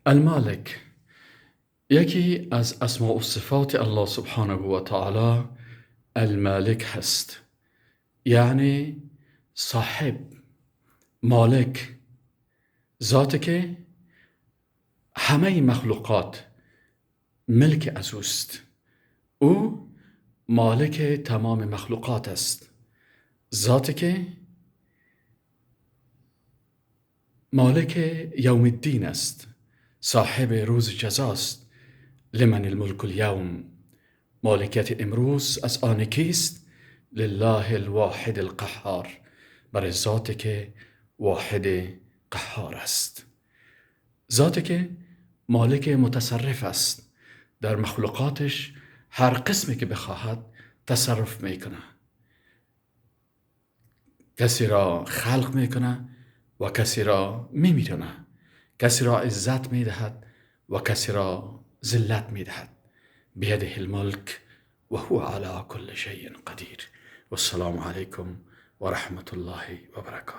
المالک یکی از اسماء و صفات الله سبحانه و تعالی المالک هست، یعنی صاحب، مالک، ذاتی که همه مخلوقات ملک از اوست. او مالک تمام مخلوقات است، ذاتی که مالک یوم الدین است، صاحب روز جزاست. لمن الملک اليوم، مالکیت امروز از آن کیست؟ لله الواحد القهار، برای ذاتی که واحد قهار است، ذاتی که مالک متصرف است، در مخلوقاتش هر قسمی که بخواهد تصرف میکنه، کسی را خلق میکنه و کسی را میمیرانه، کسی را عزت میدهد و کسی را ذلت میدهد. بیده الملک و هو علی کل شیء قدیر. والسلام علیکم و رحمت الله و برکاته.